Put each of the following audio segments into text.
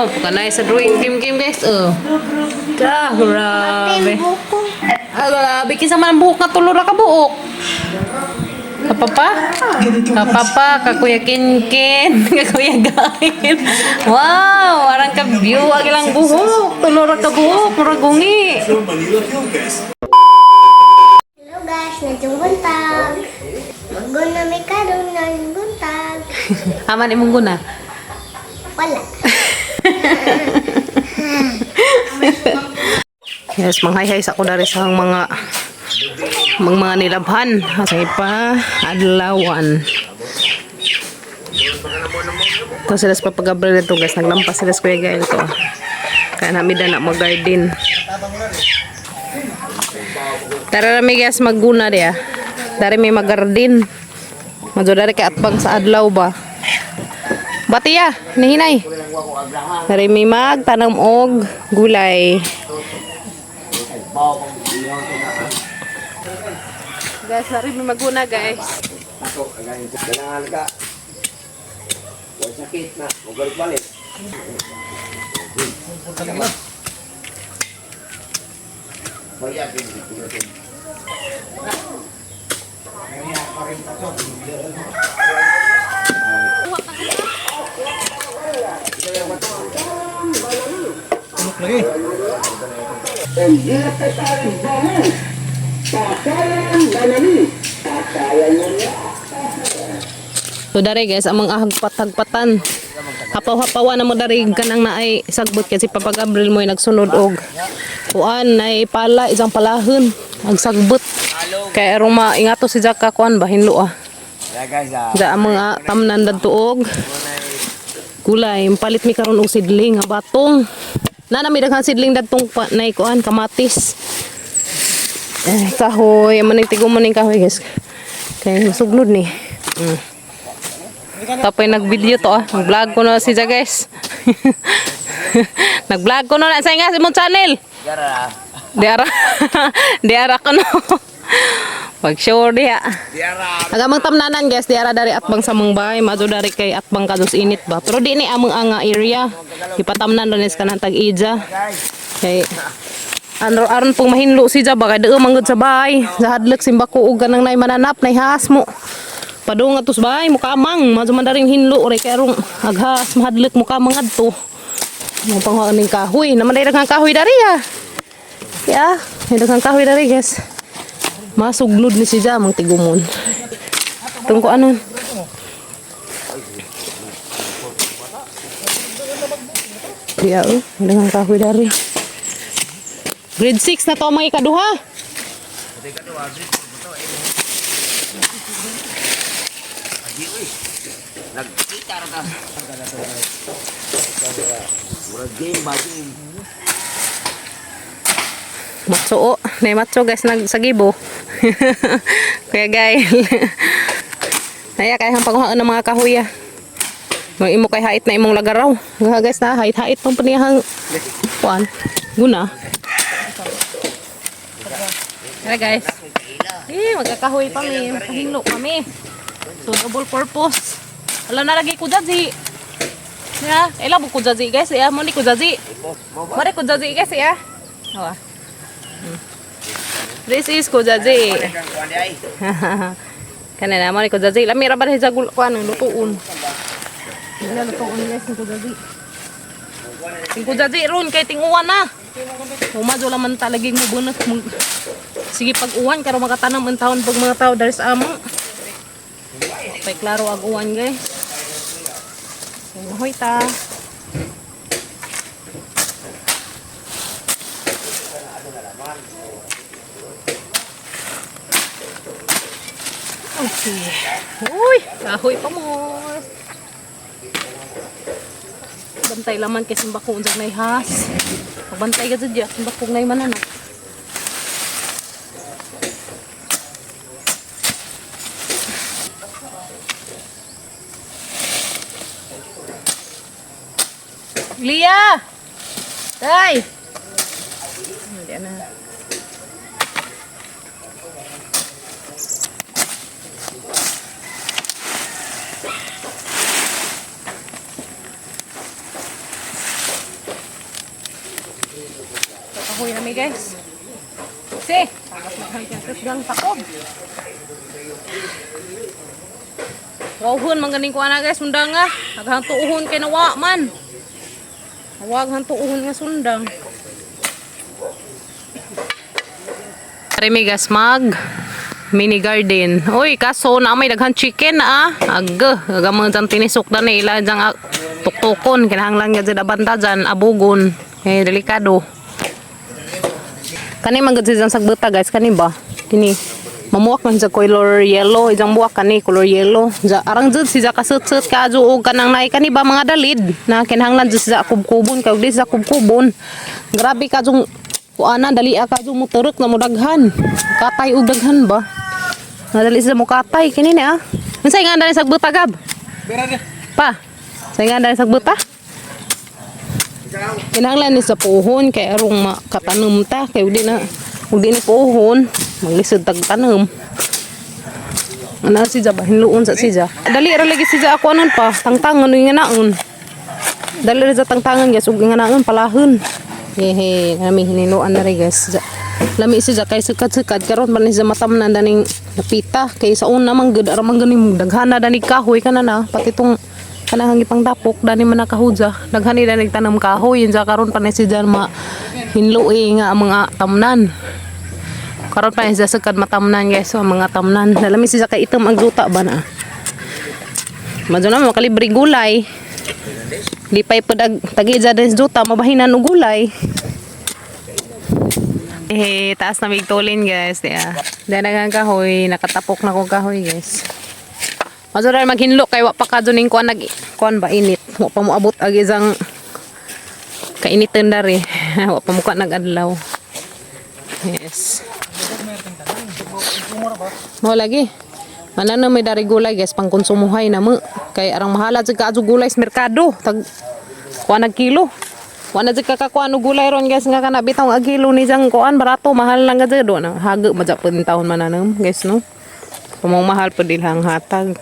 Wow, kanay sa drawing game game, guys. Oh. Dah, grabe. Buko. Ah, grabe kinsa man ang buhok nga tulo ra ka buok. Kapapa? Kapapa, kakuya Kinkin, kakuya Gail. Wow, arang ka view ang ilang buhok. Tulo ra ka buhok, murag gungi. From Manila Film Fest. Hello guys, nadjong buntag. Maguna may karon ng buntag. Aman imong guna. Wala. Yes, manghay-hay sa ko dari sa mga mga nilabhan. Sa ipa adlawan. Ito sila sa papagabriel ito, guys. Naglampas sila sa Kuya Gael to. Kaya nami na mag-garden. Tara rami guys, magguna diya. Dari may mag-garden. Madyo dari kay atbang sa adlaw ba. Batiya, nihinay. Dari may magtanam og gulay. Guys, dari may maguna, guys. Ako, again, ganangan ka. Huwag sakit na, huwag balik-balik. So dari guys, amang ahagpat-hagpatan. Hapaw-hapawan na mo dari kanang naay sagbot kasi Papa Gabriel mo nagsunod og kuan nay pala isang palahon ang sagbot. Kay aron maingato si Jack ka kuan ba hinlo ah. Yeah, guys, ah. Da ang mga tamnan dadto og gulay. Palit mi karon og sidling nga batong. Na mi daghan sidling dadtong pa, nay kuan kamatis. Eh, kahoy, amo ning tigom mo ning kahoy, guys. Kay masugnod ni. Tapos nag-video to ah. Nag-vlog ko na si Ja, guys. Nag-vlog ko na na sa nga sa imong channel. Gara. Diara. Diara ko no. Pag sure diha. Diara. Aga mang tamnanan, guys, diara dari atbang sa mong bahay, madyo dari kay atbang kadus init ba. Pero di ni among anga area. Ipatamnan ron is kanang tag-ija. Kay ano aron pong mahinlo si Ja ba kay deo manggod sa bahay. Sa hadlok simbako og kanang nay mananap nay haas mo. Padung atos bahay mo kamang madyo man daring hinlo ore kay arong aghas mahadlok mo kamang adto. Mo panghuan ning kahoy, naman day daghang kahoy dari ah. Ya, may daghang kahoy dari, guys. Masugnod ni si Ja mang tigumon. Itong ko ano. Diya oh, may daghang kahoy dari. Grade 6 na to mga ikaduha. Nagkita ra ka. Murag game ba game? Matso oh. Nay matso guys nag sa gibo. Kuya Gail. Naya kay hang panguhaan ng mga kahuya. Mga imo kay hait na imong lagaraw. Nga guys na hait-hait pang panihang kuan. Guna. Tara guys. Eh, magkakahoy pa mi, magkahinglo pa mi. So double purpose. Wala na lagi ko jaji. Ya, ila bu ko jaji guys, ya mo ni ko jaji. Mare ko jaji guys ya. Awa. This is kujaji. Kang kuan di ay. Kana na mo ni kujaji. Lami ra ba sa gul kuan ang lutuon. Wala lutuon guys ang kujaji. Ting kujaji ron kay tinguan na. Humadyo laman talaging mo bunot mo. Sige pag uwan karon makatanam ang taon pag mga tao dari sa amo. Okay, klaro ag uwan, guys. Mahoy ta. Okay. Uy, kahoy pa mo. Bantay laman kay simbako unsa nay has. Pagbantay ka jud ya, simbako nay mananap. Lia! Tay! Hindi na. Kahoy na mi, guys. Si! Gang takob. Wawhon man ganing kuha na, guys, sundang ah. Aghang tuuhon kay nawa man. Wag hang tuuhon nga sundang. Remigas mag mini garden. Uy, kaso na may daghan chicken na ah. Aga, aga mga dyan tinisok na nila dyan ah, tuktukon. Kinahanglan nga dyan abanta dyan, abugon. Eh, delikado. Kani man gud siya sagbata, guys, kani ba? Kini mamuak man sa color yellow, isang buwak kani color yellow. Ja arang jud siya kasut-sut ka og kanang naay kani ba mga dalid na kinahanglan jud siya kubkubon kay og di siya kubkubon. Grabe ka jung kuana dali ka jung muturok na mo daghan. Katay og daghan ba? Nadali siya mo katay kini ni ah. Unsay nga dali sagbata, Gab? Pa. Say nga dali sagbata? Kinahanglan ni sa puhon kay arong makatanom ta kay ug di na ug di ni puhon maglisod tag tanom. Ano si Jaba, hinluon sa si Ja. Dali ra lagi si Ja ako anon pa, tangtangan ug nga naon. Dali ra sa tangtangan, guys, ug nga naon palahon. Hehe, kami hiniluan na rin, guys. Ja. Lami si Ja kay sukad-sukad karon man ni siya matamnan daning napita kay sa una man gud ara man ganing daghana dani kahoy kana na pati tong kanang ipang dapok dani man nakahudya daghan ni dani tanam kahoy yun sa karon pa ni si Jan ma hinlui nga ang mga tamnan karon pa ni siya sukad matamnan, guys. So, ang mga tamnan nalami siya kay itom ang duta ba na madyo na makalibre gulay lipay pa dag tagi dyan sa duta mabahinan og gulay. Eh, taas na migtulin, guys. Yeah. Dahil ang kahoy, nakatapok na kong kahoy, guys. Maso rin maghinlo kay wa pa ka dun kuan nag kuan ba init. Wa pa moabot ag isang kainitan dari. Wa pa mo ka nagadlaw. Yes. Mo lagi. Mana na may dari gulay, guys, pang konsumuhay na mo. Kay arang mahala jud ka gulay sa merkado. Tag kuan nag kilo. Kuan na jud ka kakuan og gulay ron, guys, nga kana bitaw ang kilo ni jang kuan barato mahal lang ka jud na. Hago madya pud taon mananam, guys, no. Pamong mahal pud ilhang hatag.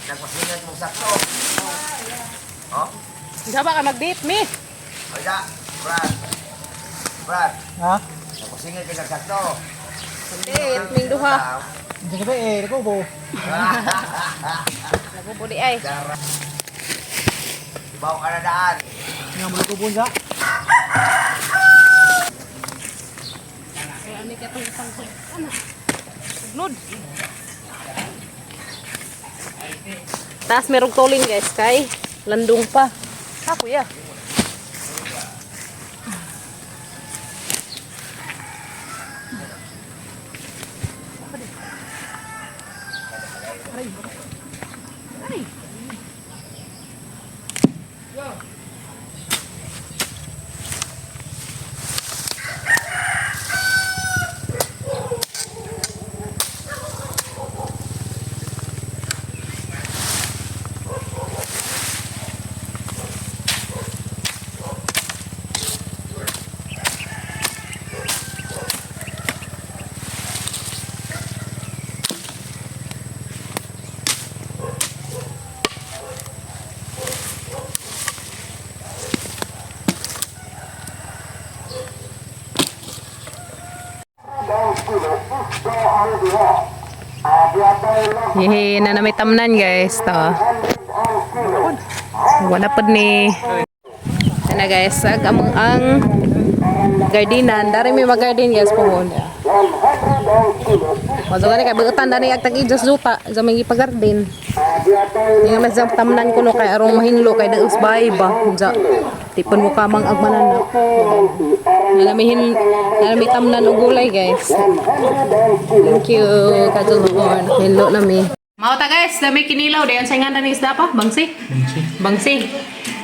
Nagpasingat mong sakto. Oh? Isa ba ka mag-date mi? Oya, Brad. Brad. Ha? Nagpasingat ka ng sakto. Date ming duha. Hindi ka ba eh, nakubo. Nagubuli ay. Ibaw ka na daan. Nga mo nakubo siya. Sugnod. Taas merong tulin, guys, kay landong pa. Ha, kuya. Yehe, na may tamnan, guys. To. Wala pod ni. Ana, guys, ag among ang gardenan. Dari may mag-garden, guys, pohon. Mazo gani kay buutan dani ag tag-ijos lupa sa may ipagarden. Di nga mas tamnan kuno kay arong mahinlo kay daos bay ba. Unsa tipon mo kamang ag mananak. Nalamihin nalami tamnan og gulay, guys. Thank you, Kadulon. Hello na mi. Mao ta, guys, dami kinilaw dayon sa nga ni isda pa, bangsi. Bangsi. Bangsi.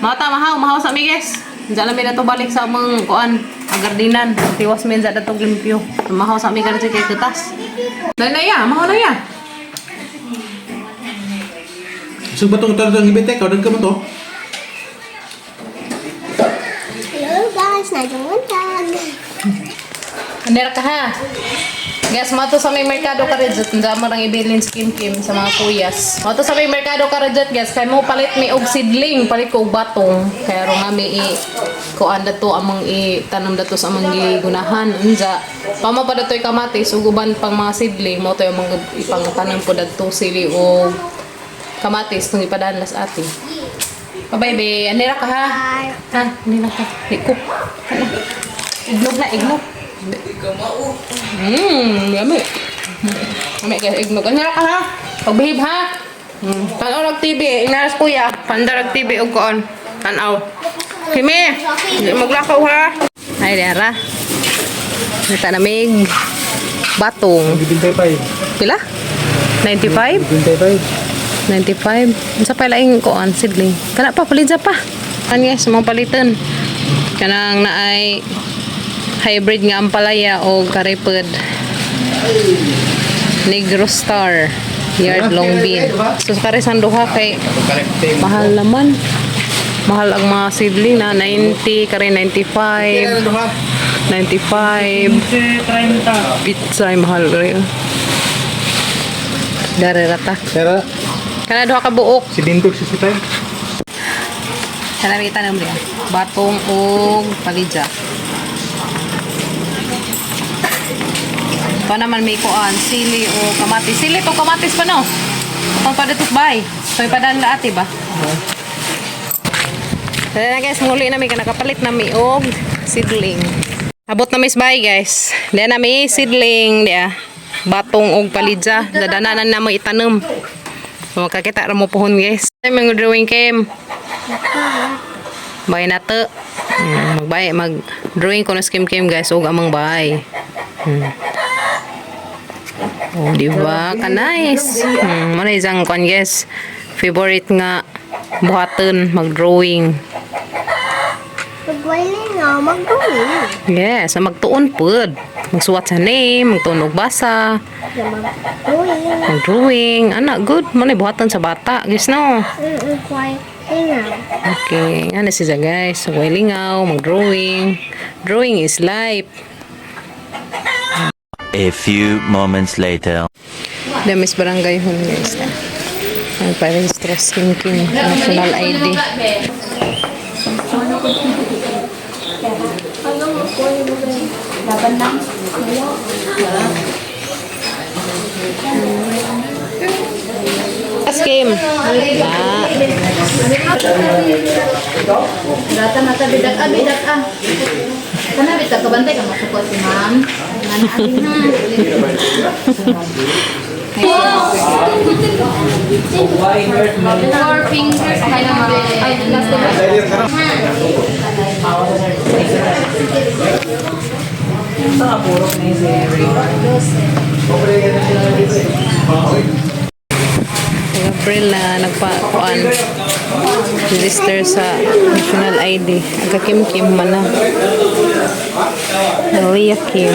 Mao ta mahaw, mahaw sa mi, guys. Diyan namin na to balik sa among kuan, ang gardinan. Tiwas min sa datong limpyo. Mahaw sa aming gardinan kay kitas. Dali na ya, mahaw na ya. So batong tarong ibete ka ka mo to? Hello guys, Najong buntag. Andera ka ha. Guys, mato sa may merkado ka rejot. Ang mo rang ibilin si Kim Kim sa mga kuyas. Mato sa may merkado ka rejot, guys. Kay mo palit may og sidling, palit ko og batong. Kaya ro nga may i kuan dato among i tanom dato sa among gigunahan. Unja, pamo pa datoy kamatis ug uban pang mga sidling mo to among ipangtanom ko dadto sili og kamatis tung ipadaan las ate. Bye be, anira ka ha. Ha, anira ka. Di ko. Ignog na, ignog. Yummy. Yummy guys, ignog. Ano ka ha? Pagbihib ha? Tanaw nag TV, inaras kuya. Pandarag TV og koon. Tanaw. Kimi, di maglakaw ha. Ay, dara. Nita namig batong. 25. Pila? 95? 25. 95. Unsa pa laing koan sidling. Kana pa palidya pa. Kan guys, mga palitan. Kanang naay hybrid nga ampalaya o karipod. Negro Star yard long bean. So kare duha kay mahal naman. Mahal ang mga sidling na 90 kare 95. 95. 30. Pizza ay mahal rin. Dare rata. Pero Kana duha ka buok. si Dintog 65. Kanami tanom diya. Batong og palidya. Ito naman may kuan, sili o kamatis. Sili to kamatis pa no? Pang pa dito bay. So ipadaan la ate ba? Tara na guys, muli na mi ka nakapalit na mi og sidling. Abot na mi sa bahay guys. Diya na mi sidling diya. Batong og palidya. Dadananan na mo itanom. So, makakita ra mo pohon guys. Ay, mga drawing cam. Bay na to. Magbay, mag drawing ko na skim kim guys og amang bay. Oh, di ba? Ka nice. Mo na isang kon guys. Favorite nga buhaton mag-drawing. Magwali nga, mag-drawing. Yes, magtuon pud. Magsuwat sa name, magtuon og basa, Mag-drawing. mag-drawing. Ana good mo na buhaton sa bata, guys no. Kwai lingaw. Okay, ano siya guys? So, lingaw, mag-drawing. Drawing is life. A few moments later. Damis barangay hon guys. Ang parehistro skin king national ID. Skim. Na. Data nata bidak ah bidak ah. Kana bitak kabantay ka masukot si ma'am. Ngana abi ha. Four fingers kaya ay last na. Gabriel na nagpa-kuan register sa national ID. Aga Kim Kim man na. Maria Kim.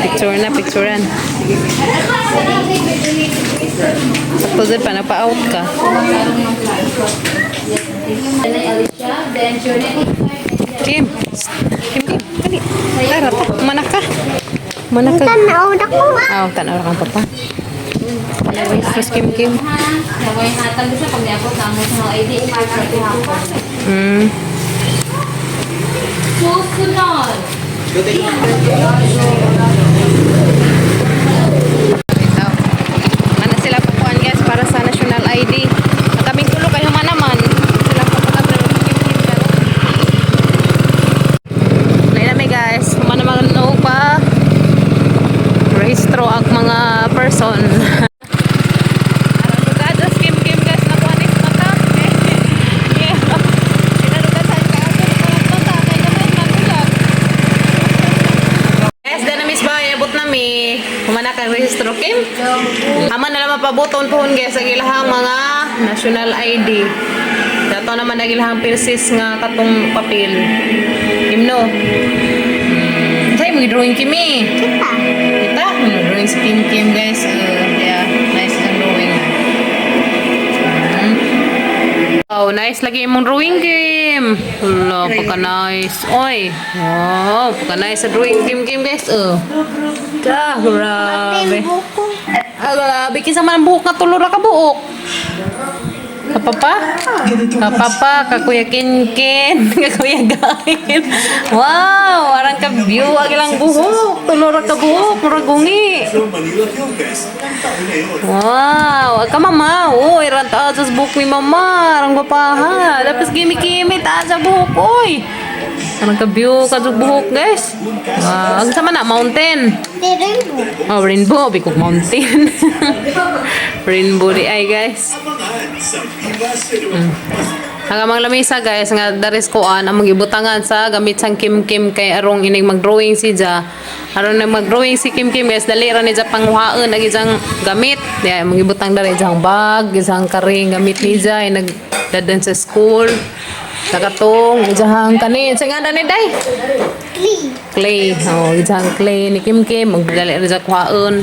Picture na, picturean. Sakto dyan pa, napa-out ka. Alicia, then Journey. Kim! Kim, Kim, dali. Tara, ta. Mana ka? Mana ka? Tanaw na ko. Ah, tanaw ra kang papa. Stress Kim Kim. Ha, naway hatag sa pag niabot na mo sa mga ID hapon. Susunod. Ito. Mana sila pupuan guys para sa national ID. At kaming tulo kayo man naman. Sila pupuan pero Kim Kim karon. Lain na guys. Mana naman no pa rehistro ang mga person. Aron Kim Kim guys nakuha ni mata. Yeah. Kinalugan sa kaago mata kay gamay man ulag. Kim? Ama na lang mapabuton pohon guys ang ilahang mga national ID. Dato naman ang ilahang PhilSys nga katong papel. Himno. Say mo drawing kimi. Kita. Kita, drawing si Kim Kim guys. Yeah, nice ang drawing. Oh, nice lagi imong drawing game. Hala, pagka nice. Oy. Wow, pagka nice sa drawing game game guys. Oh. Ah, grabe. Buko. Ah, grabe. Kinsa man ang buhok nga tulo ra ka buok. Kapapa? Kapapa, kakuya Kinkin, kakuya Gail. Wow, arang ka view ang ilang buhok. Tulo ra ka buhok, murag gungi. Wow, ka mama. Uy, ran taas sa buhok ni mama. Arang gwapaha. Dapat kimi-kimi taas sa buhok, oy. Arang ka view ka sa buhok, guys. Wow, ang sama na mountain. Di rainbow. Oh, rainbow. Bikog mountain. Rainbow di ay, guys. Ang amang lamisa guys nga daris kuan ang magibutangan sa gamit sang Kim Kim kay arong inig mag-drawing si Ja. Aron na mag-drawing si Kim Kim guys, dali ra ni ja panghuhaan ang isang gamit. Yeah, magibutang dali isang bag, isang karing gamit ni Ja ay nagdadan sa school. Nakatong isang kani sa nga ni day. Clay. Clay. Oh, isang clay ni Kim Kim magdali ra ja kuhaon.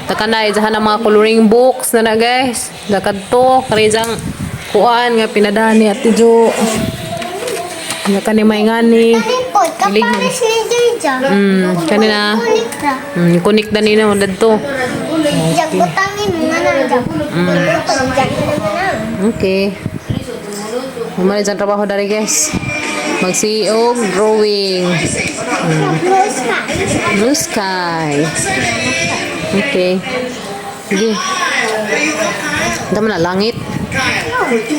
Taka na isahan ang mga coloring books na na guys. Dakadto kani isang kuan nga pinadahan ni Ate Jo. Nga kani may ngani. Kanin po. Kapares ni Jojo. Kanina. Kunik ra. Kunik na nina mo dadto. Jag butangin mo nga na. Jag. Butang jag nga na. Okay. Humana dyan trabaho dari guys. Magsiog drawing. Blue sky. Blue sky. Okay. Sige. Dama na langit.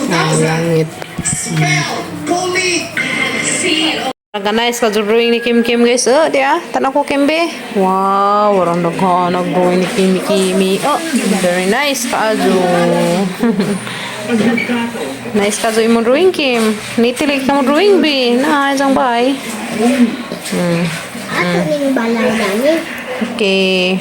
Ah, langit. Ang nice ka drawing ni Kim Kim guys. Oh, dia. Tanong ko Kim be. Wow, warang naghanag drawing ni Kimi Kimi. Oh, very nice kaayo. Nice ka imong drawing Kim. Nitilig ka mo drawing be. Na, isang bye. Ato ning balay nani. Okay.